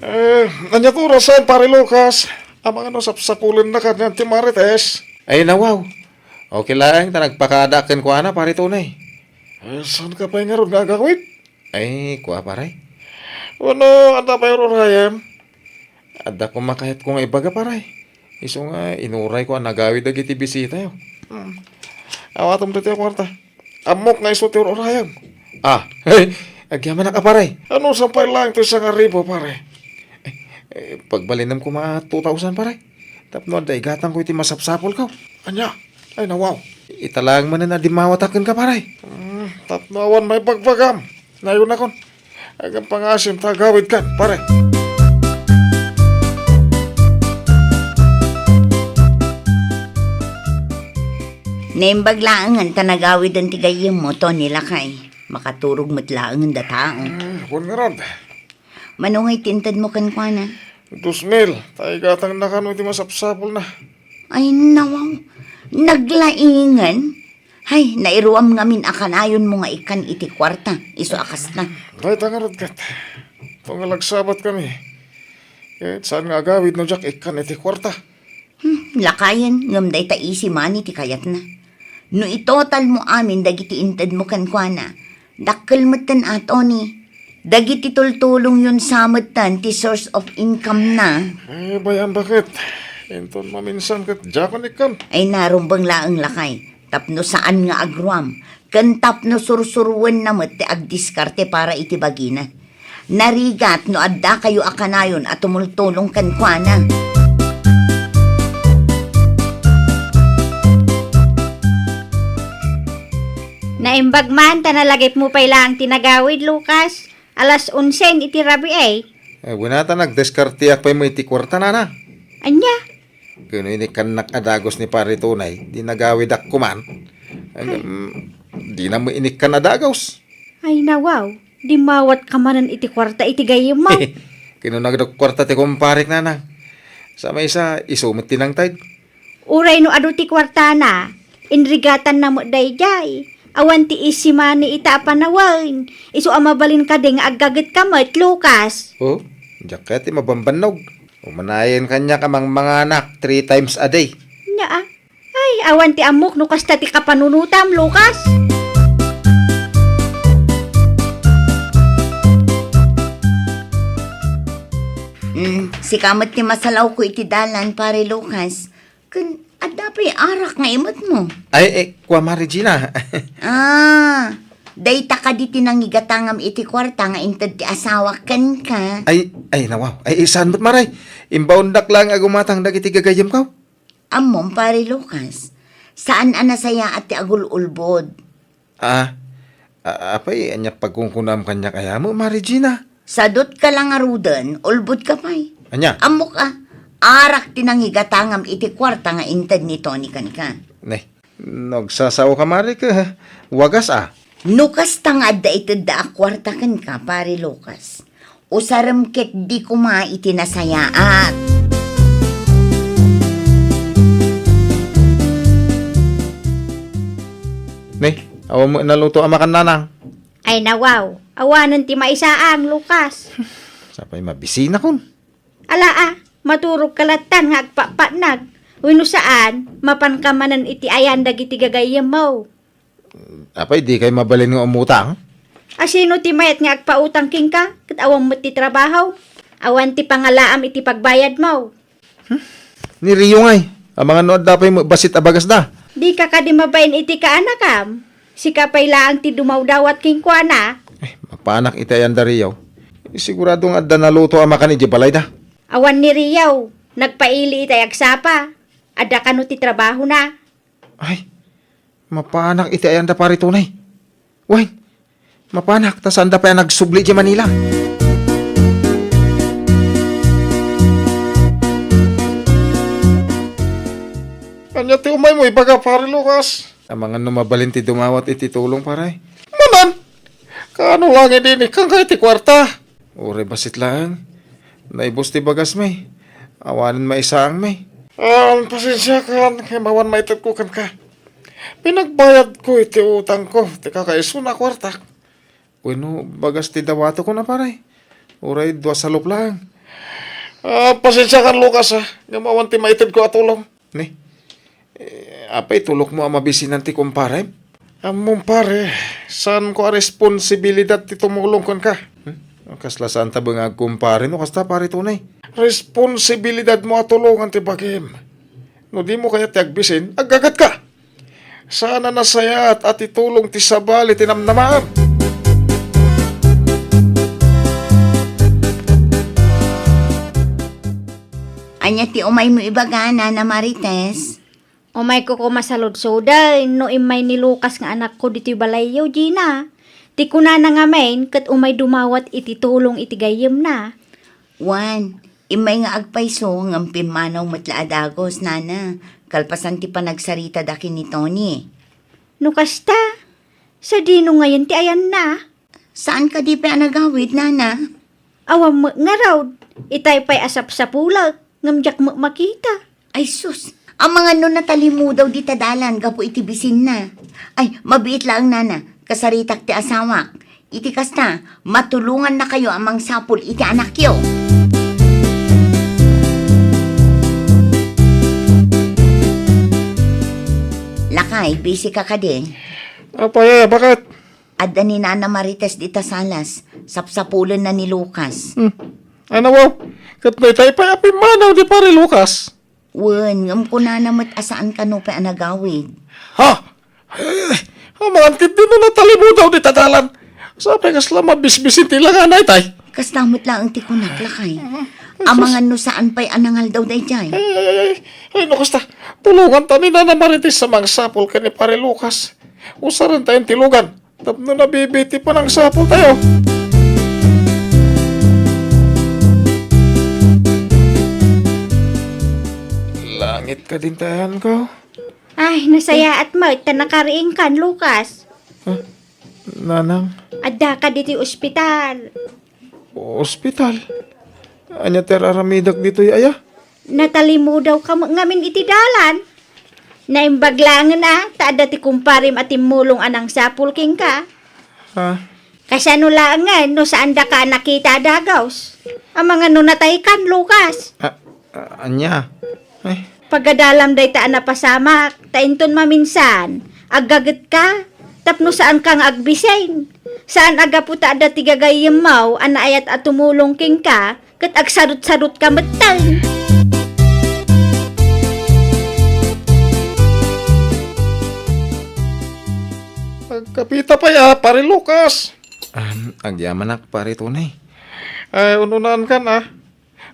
Eh, ania ti orasen, Pare Lucas? Amangan no sapsapulenna kanian ti Marites. Ay, nawaw. Okay laeng ta nagpakada kenkuana, Pare Tony. Eh, saanka pay ngarud nga agawid? Ay, kua, pare. Wenno, adda pay ur-urayem? Adda koma kayatko nga ibaga, pare. Isu nga inurayko a nagawid dagiti bisitayo. Hmm. Awatem ditoy a kuarta. Ammok nga isu ti ur-urayem. Ah, agyamanak a, pare. Anusam pay laeng ti sangaribu, pare? Eh, eh, pagbalinem koma two thousand, pare. Tapno adda igatangko iti masapsapulko. Ania? Ay, nawaw. Ita laeng manen a dimmawatak kenka, pare. Hmm, tapno awan maibagbagam. Nayonakon. Agpangaasim ta agawidkan, pare. Naimbag laengen ta nagawiden ti gayyemmo, Tony lakay. Makaturog met laengen datao. Hmm, wen ngarud. Mano ngay ti intedmo kenkuana? Dos mil, ta igatangna kano iti masapsapulna. Ay, nawaw. Naglaingen? Hay, nairuam ngamin a kanayonmo nga ikkan iti kuarta, isu a kasta. Dayta ngarud ket. Tunggal agsabatkami. Ket saan nga agawid no diak ikkan iti kuarta? Hmm, lakayen, ngem dayta easy money ti kayatna. No itotalmo amin dagiti intedmo kenkuana, dakkel metten a, Tony. Dagiti tultulongyon sa metten ti source of income na. Eh, bay-am, baket? Inton maminsan ket diakon ikkan. Ay, narumbeng laeng, lakay, tapno saan nga agruam, ken tapno sursuroenna met ti agdiskarte para iti bagina. Narigat no addakayo a kanayon a tumultulong kenkuana. Naimbag man ta nalagipmo pay laeng ti nagawid, Lucas. Alas onsen iti rabii. Eh, wen a ta nagdiskarteak pay met iti kuarta, nana. Ania? Ken no inikkannak a dagus ni Pare Tonay, di nagawidak koman. Ay. Em, dina met inikkan a dagus. Ay, nawaw, dimawatka manen iti kuarta iti gayyemmo. Ken no nagdakkuarta ti kumparek, nana. Sa maysa, isu met ti nangted. Uray no adu ti kuartana, inrigatanna met daydiay. Awan ti easy money ita a panawen. Isu a mabalin kadi nga aggagetka met, Lucas. Oh, diak kayat ti mabambannog. Umanayen kaniak a mangmanganak three times a day. Nia, a? Ay, awan ti ammok no kasta ti kapanunotam, Lucas. Mm, sika met ti masalawko iti dalan, Pare Lucas. Ken adda pay arak nga imetmo? Ay, eh, kua, Mare Gina. Ah, dayta kadi ti nangigatangam iti kuarta nga inted ti asawak kenka? Ay, ay, nawaw. Ay, saan met, Mare? Imbaondak laeng a gumatang dagiti gagayyemko. Ammom, Pare Lucas, saan a nasayaat ti agul-ulbod. Ah, a-, apay, ania pagkunkunam kaniak aya met, Mare Gina? Sadutka la ngaruden, ulbodka pay. Ania? Ammok a, arak ti nangigatangam iti kuarta nga inted ni Tony kenka. Ne, no agsasaoka, Mare, ket wagas a. No kasta nga adda itedda a kuarta kenka, Pare Lucas, usarem ketdi koma iti nasayaat. Ne, awan met naluto a makan, nanang? Ay, nawaw, awanen ti maisaang, Lucas. Sapay mabisinakon. Ala a, maturogka lattan nga agpatpatnag. Wenno saan, mapanka manen iti ayan dagiti gagayyemmo. Apay, dikay mabalin nga umutang? A, sino ti mayat nga agpautang kenka, ket awan met ti trabaho? Awan ti pangalaam iti pagbayadmo. Hmm? Ni Rio ngay, amangan no adda pay met bassit a bagasda. Dika kadi mabain iti kaanakam? Sika pay laeng ti dumawdawat kenkuana. Eh, mapanak iti ayanda, Rio. Sigurado nga adda naluto a makan idiay balayda. Awan ni Rio, nagpaili itay agsapa. Adda kano ti trabahona. Ay, mapanak iti ayanda, Pare Tonay. Wen, mapanak, ta saanda pay a nagsubli idiay Manila. Ania ti umaymo ibaga, Pare Lucas? Amangan no mabalin ti dumawat iti tulong, pare. Manen! Kaano laeng idi inikkanka iti kuarta? Uray bassit laeng. Naibus ti bagasmi. Awanen maisaangmi. Ah, pasensiakan, ngem awan maitedko kenka. Pinagbayadko iti utangko, ti kakaisuna a kuartak. Wenno, bagas ti dawatekon a, pare. Uray dua salop laeng. Ah, pasensiakan, Lucas, a, ngem awan ti maitedko a tulong. Ne? Eh, apay, tulokmo a mabisinan ti kumparem? Ammom, pare, saanko a responsibilidad ti tumulong kenka. Hmm? Kasla saanta ben nga agkumpare no kasta, Pare Tonay? Responsibilidadmo a tulongan ti bagim. No dimo kayat ti agbisin, aggagatka. Saan a nasayaat a ti tulong ti sabali ti namnamaem. Ania ti umaymo ibaga, Nana Marites? Umayko koma saludsuden no immay ni Lucas nga anakko ditoy balayyo, Gina. Ti kunana ngamin, ket umay dumawat iti tulong iti gayyemna. Wen, immay nga agpayso ngem pimmanaw met la a dagus, Nana, kalpasan ti panagsaritada ken ni Tony. No kasta, sadino ngayen ti ayanna? Saan kadi pay a nagawid, Nana? Awan met ngarud. Itay pay a sapsapulek, ngem diak met makita. Ay sus, amangan no natalimudaw dita dalan gapu iti bisinna. Ay, mabiit laeng, Nana, kasaritak ti asawak. Iti kasta, matulongannakayo a mangsapul iti anakyo. Ay, busy ka kadi? Apay, eh, bakit? Adda ni Nana Marites dita salas. Sapsapulenna ni Lucas. Hmm. Ano, wow? Ket no itay pay a pimmanaw ni Pare Lucas? Wen, ngem kunana met a saan kano pay a nagawid. Ha? Ay, ay, ay. Amangan ket dino natalimudaw dita dalan. Sapay kasla mabisbisin ti langana itay. Kasta met laeng ti kunak, lakay. Ah, amangan no saan pay a nangaldaw daydiay. Ay, ay, ay, ay. Ay, no kasta, tulonganta ni Nana Marites a mangsapul ken ni Pare Lucas. Usarentayon ti lugan tapno nabibiit ti panangsapultayo. Langit kadin ti ayanko. Ay, nasayaat met ta nakariingkan, Lucas. Ah, Nanang? Adda ka ditoy ospital. Ospital? Ania ti ar-aramidek ditoy, aya? Natalimudawka met ngamin iti dalan. Naimbag laengen a, ta adda ti kumparem a timmulong a nangsapul kenka. Ha? Kasano laengen no saandaka a nakita a dagus? Amangan no nataykan, Lucas. A-, a-, ania? Ay. Pagadalam dayta a napasamak, ta inton maminsan, aggagetka, tapno saanka nga agbisin. Saan a gapu ta adda ti gagayyemmo a naayat a tumulong kenka, ket agsarut-sarutka metten. Agkapita pay a, Pare Lucas. Am, agyamanak, Pare Tony. Ay, un-unaankan a.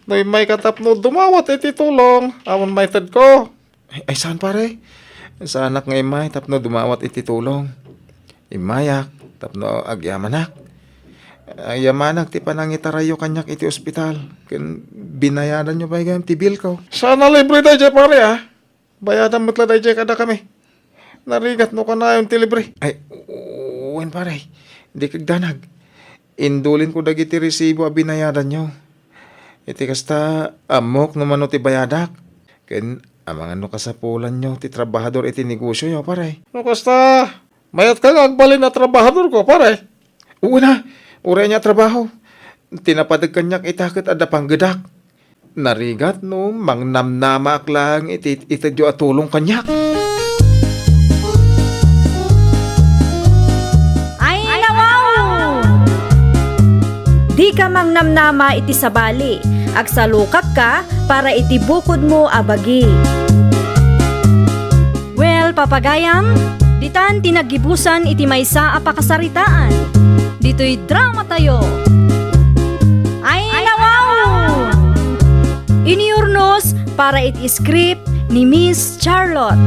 No immayka tapno dumawat iti tulong, awan maitedko. Ay, ay, saan, pare? Saanak nga immay tapno dumawat iti tulong. Immayak tapno agyamanak. Agyamanak ti panangitarayyo kaniak iti ospital, ken binayadanyo pay gayam ti bilko. Saan a libre daydiay, pare, a? Bayadan met la daydiay kadakami. Narigat no kanayon ti libre. Ay, wen, pare. Di kagdanag. Indulinko dagiti resibo a binayadanyo. Iti kasta, ammok no mano ti bayadak. Ken amangan no kasapulanyo ti trabahador iti negosioyo, pare. No kasta, mayatka nga agbalin a trabahadorko, pare. Wen a, uray ania a trabaho. Ti napadeg kaniak ita ket adda panggedak. Narigat no mangnamnamaak laeng iti itedyo a tulong kaniak. Ay, nawaw! Dika mangnamnama iti sabali. Agsalukakka para iti bukodmo a bagi. Well, papagayam, ditan ti naggibusan iti maysa a pakasaritaan. Ditoy dramatayo. Ay, nawaw! Inurnos para iti script ni Miss Charlotte.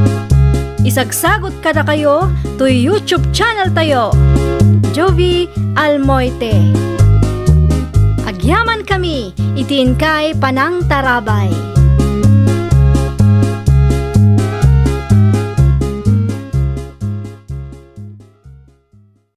Isagsagot kadakayo toy YouTube channel tayo, Jovie Almoite. Agyaman kami iti inkay panangtarabay.